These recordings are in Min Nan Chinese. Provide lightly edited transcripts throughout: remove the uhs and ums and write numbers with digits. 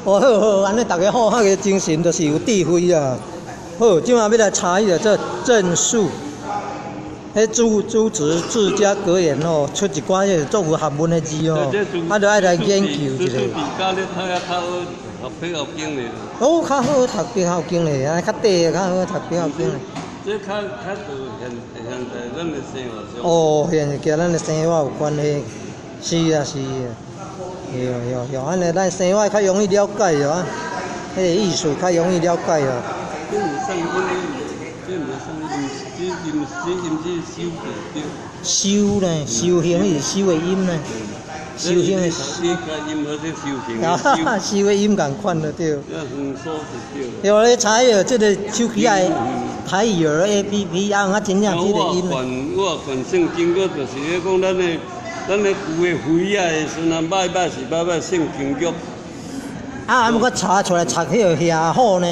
哦，好好，按呢逐家好，彼个精神就是有智慧啊。好，这马欲来查彼个做正数，彼朱朱子治家格言吼，出一寡彼个足有学问的字吼，啊，著爱来研究一下。哦，较好读比较经咧，按呢较短较好读比较经咧。这较较就现现在咱的生活上。哦，现在佮咱的生活有关系，是啊是啊，对对对，按呢咱生活较容易了解哦，彼个意思较容易了解哦。这毋算音，这毋算音，这音这音是修的对。修呢，修行是修的音呢，修行的。啊，修的音仝款就对。对，你查彼个这个手机仔台语儿 A P P 啊，啊真正这个音。我我管圣经，我就是咧讲咱的旧的岁仔的时阵啊，拜拜是拜拜圣经约。啊，毋过查出来读彼个遐好呢。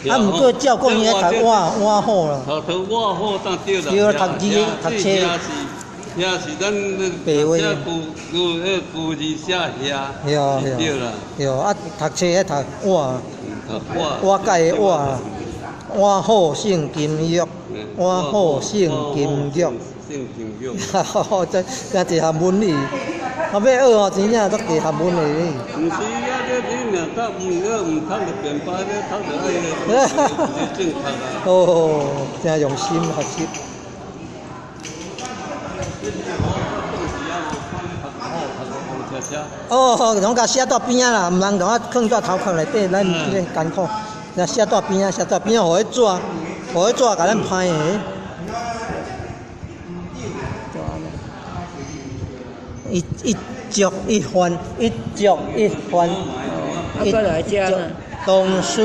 啊，毋过照讲伊爱读碗碗好啦。读读碗好当对啦。对，读字读册。遐是咱白话。写古古彼古字写遐。对对啦。对，啊，读册爱读碗。读碗。碗盖的碗，碗好圣经约，碗好圣经约。圣经约。哈哈，这这一学问哩，啊，欲学哦，真正足济学问的哩。毋是啊，你你若读毋你毋读就便摆，你读就爱正确啊。哦，真用心学习。哦，拢共写佇边仔啦，毋通共我囥佇头壳内底，咱这个艰苦。若写佇边仔，写佇边仔，予彼纸，予彼纸共咱歹的。一一粥一饭，一粥一饭。一粥。同事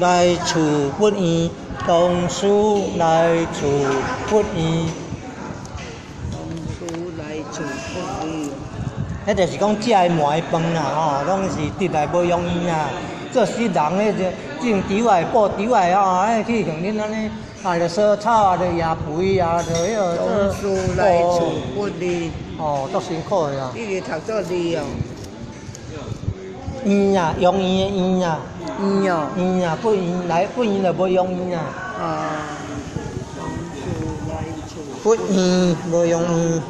来处不厌，同事来处不厌。同事来处不厌。彼就是讲食的糜饭啦，吼，拢是得来无容易啊。做死人彼个种稻仔、布稻仔吼，爱去像恁按呢，啊，著烧草啊，著野肥啊，著彼个。同事来处不厌。哦，足辛苦的啊。你是读做字哦？厌啊，容易的厌啊。厌哦。厌啊，不厌来不厌就无容易啊。啊。同事来处。不厌，无容易。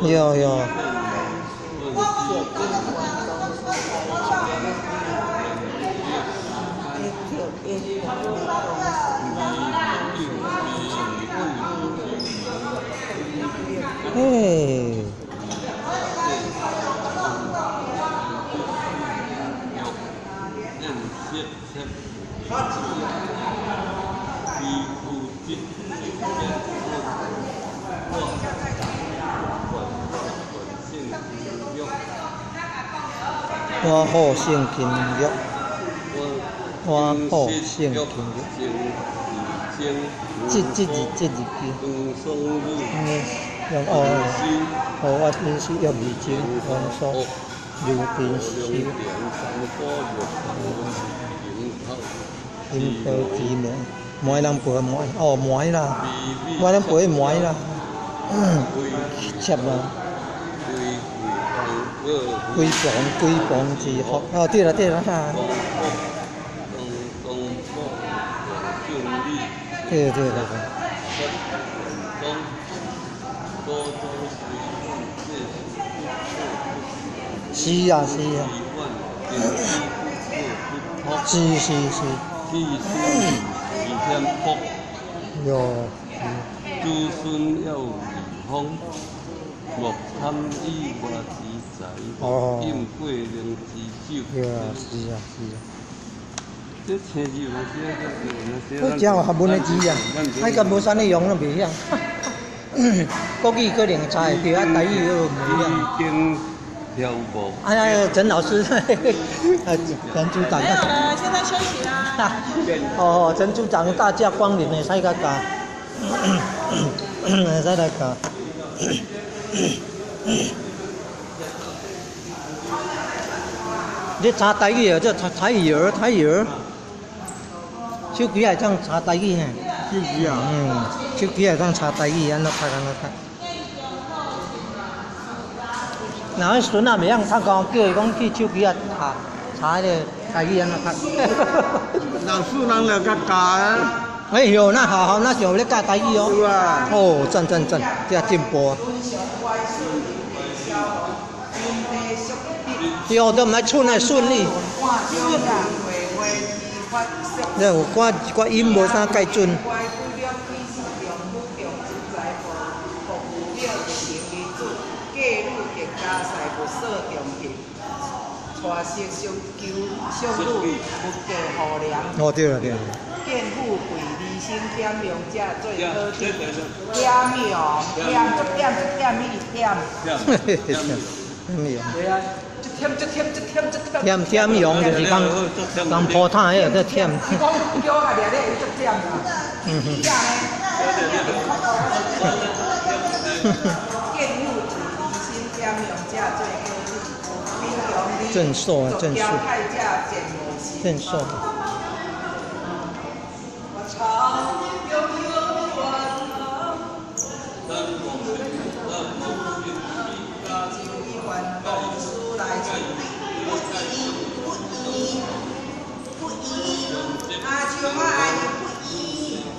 对对。嘿。碗好圣经约，碗好圣经约。这这字这字句。嗯，用哦，哦，我真是用二经，王所刘平修。阴道之门，糜人背糜，哦糜啦，糜人背糜啦，切啦。龟房龟房之福，哦对啦对啦哈。对对对对。是啊是啊。是是是。哟。子孙要义风，莫贪以外之财，应过人之酒。对啊，是啊，是啊。这青字嘛是这真有学问的字啊！啊，佮无啥物用拢袂晓。国语可能查会著，啊，台语阁袂晓。哎呀，陈老师，陈组长。没有了，现在休息啦。哦，陈组长大驾光临，会使共教，会使来教。你查台语啊？这查台语儿，台语儿。手机会当查台语呢？手机啊？嗯，手机会当查台语，按怎读按怎读。若阮孙仔袂晓讀講，叫伊講去手機仔查查彼個台語按怎讀。老師人來共教啊。哎喲，那學校那上咧教台語哦。有啊。哦，讚讚讚，這進步啊。以後都毋愛吰愛順利。你有寡一寡音無啥蓋準。哦，對了對了。忝忝用就是講講鋪毯彼個叫忝。嗯哼。鎮壽啊，鎮壽，鎮壽。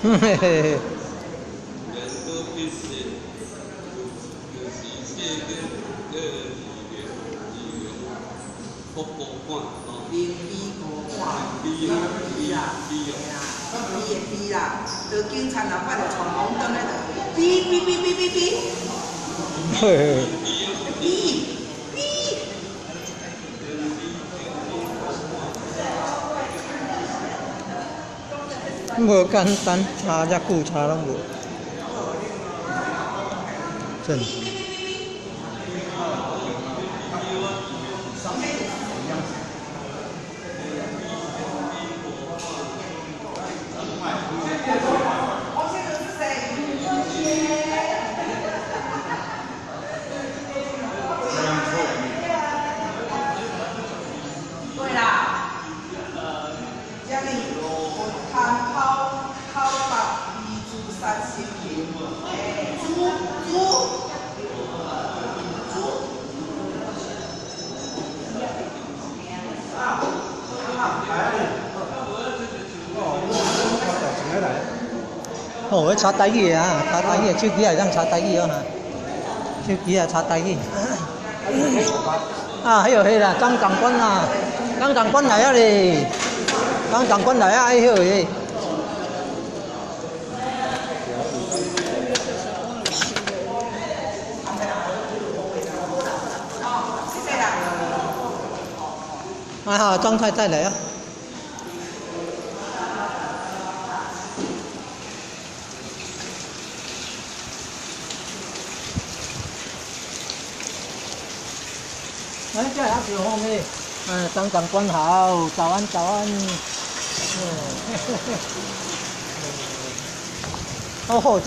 嘿嘿嘿。嘿嘿。無簡單，查遮久查攏無，真。哦，彼查台語的啊，查台語的手機也會當查台語哦哈，手機也查台語。啊，彼個彼啦，張長官啊，張長官來啊咧，張長官來啊，彼個。啊，張太太來啊。哎，這下是好咩？嗯，張長官好，早安早安。哦，好好，這。